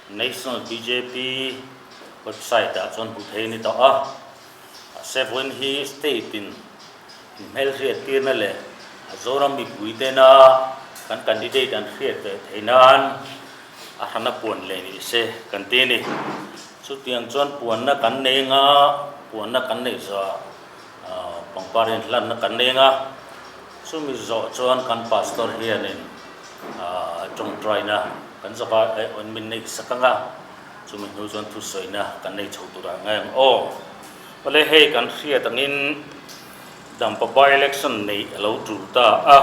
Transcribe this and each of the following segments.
National bjp website ah chuan hmuh theih a ni tawh a, mahse vawiin hi state in inhmelhriat tirna leh a Zoram mipui tena kan candidate an hriat ve theih nan a hrana puan leh ni se kan ti a ni. Chutiang chuan puanna kan nei anga puanna kan neih zawh ah pangpar inhlanna kan nei anga chumi zawh chuan kan pastor hianin tawngtaina kan zawk a eh min neih sak anga chumi hnu chuan thusawina kan nei chho turah ngai ang aw. Awle hei kan hriat angin Dampa by election neih a lo tul ta a,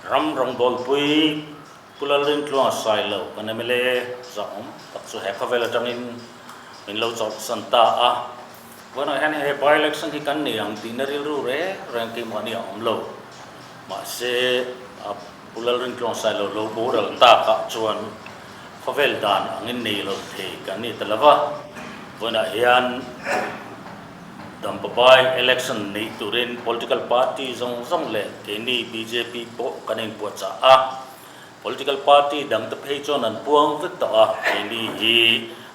ram rawngbawlpui Pu Lalrintluanga Sailo kan mla zahawm tak chu he khawvel atangin min lo chawlhsan ta a, vawiinah hian he by election hi kan nei ang tihna rilru reng reng keimahni a awm lo. Mahse Pu Lalrintluanga Sailo lo boral takah chuan khawvel dan angin nei lo thei kan ni ta lova, vawiinah hian Dampa by election neih turin political party zawng zawng leh keini bjp pawh kan inpuahchah a, political party dangte phei chuan an puang vek tawh a, keini hi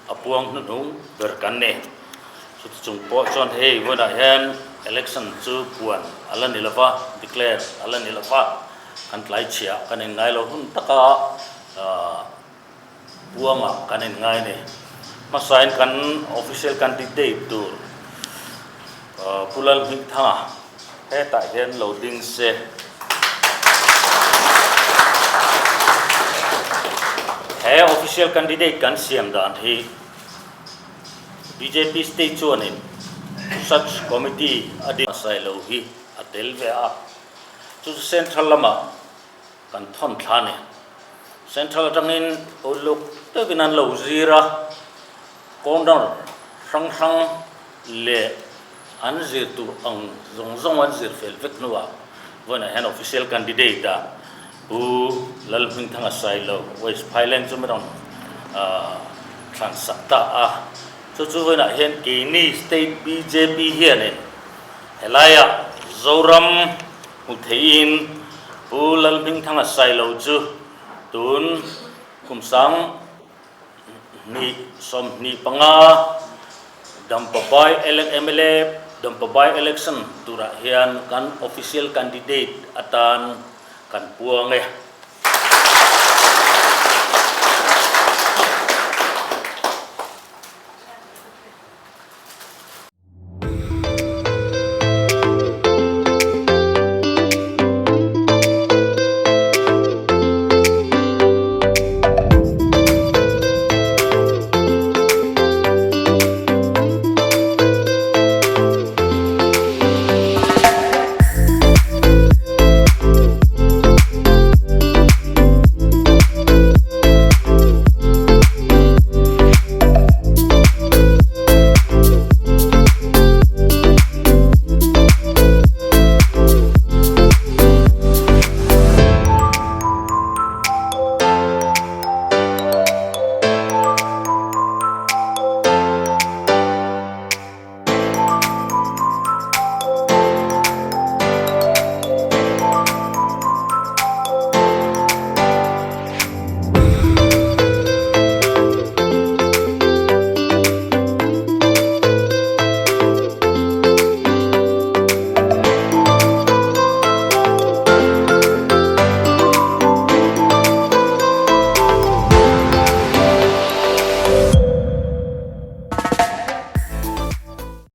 a puang hnuhnung ber kan ni. Chuti chung pawh chuan hei vawiinah hian election chu puan a la ni lova, declare a la ni lova, kan tlai chhiah kan inngai lo hun taka Buangah kan inngai a ni. Hmasain kan official candidate tur Pu Lalhmingthanga hetah hian lo ding se. He official candidate kan siam dan hi bjp state chuanin search committee a din hmasa lo hi a tel ve a, chu chu central lamah Kan thawn thla nen Central atangin uluk deuhin an lo zir a, corner hrang hrang leh an zir tur ang zawng zawng an zir fel vek hnuah vawiinah hian official candidate ah Pu Lalhmingthanga Sailo, West Phailand chu min rawn thlan sak ta a. Chu chu vawiinah hian keini state bjp hianin helaiah Zoram Hmu theiin Pu Lalhmingthanga Sailo chu tun kum sang hnih 25 Dampa by mla Dampa by election turah hian kan official candidate atan kan puang e.